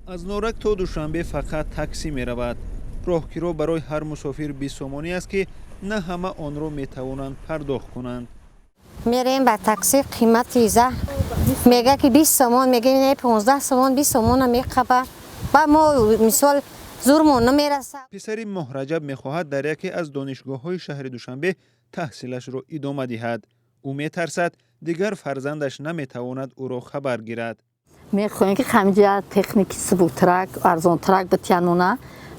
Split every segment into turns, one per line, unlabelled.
Аз Норак то Душанбе фақат таксӣ меравад. Роҳкиро барои ҳар мусофир 20 сомонӣ аст, ки на ҳама онро метавонанд пардохт кунанд.
Мерем ба такси, қимати за мега, ки 20 сомон мега, не, 15 сомон, 20 сомона меқаба. Ба мо, мисол, зурмон намераса.
Писари Моҳраҷаб мехоҳад дар яке аз донишгоҳҳои шаҳри Душанбе таҳсилашро идома диҳад. Ӯ метарсад, дигар фарзандаш наметавонад ӯро хабар гирад.
Мехоҳем, ки ҳаминҷа техники субуктарак, арзонтарак битиянуна,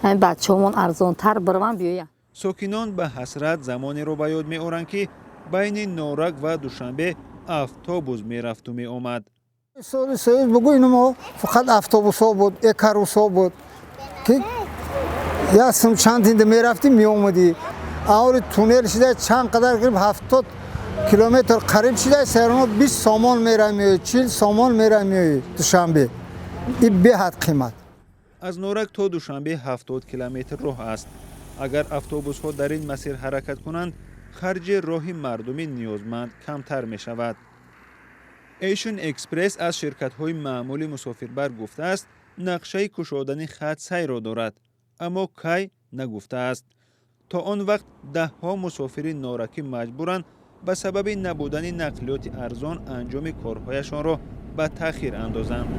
ҳамин бачаҳомон арзонтар бирован, биёянд.
Сокинон ба ҳасрат замонеро ба ёд меоранд, ки байни Норак ва Душанбе автобус мерафту меомад.
Соли союз бугӯ, ину мо фақат автобусҳо буд, Экарусҳо буд, ки як сум чанд тинда мерафтӣ, меомадӣ. Аври туннел шида, чанд қадар қариб 70 километр қариб шида, сероно 20 сомон мера меои, 40 сомон мера меои Душанбе. И беҳад қимат.
Аз Норак то Душанбе 70 километр роҳ аст. Агар автобусҳо дар ин масир ҳаракат кунанд, харҷи роҳи мардуми ниёзманд камтар мешавад. Эйшн Экспресс аз ширкатҳои маъмули мусофирбар гуфтааст, нақшаи кушодани хат сайро дорад, аммо кай нагуфтааст. То он вақт даҳҳо мусофири норакӣ маҷбуранд ба сабаби набудани нақлиёти арзон анҷоми корҳояшонро ба таъхир андозанд.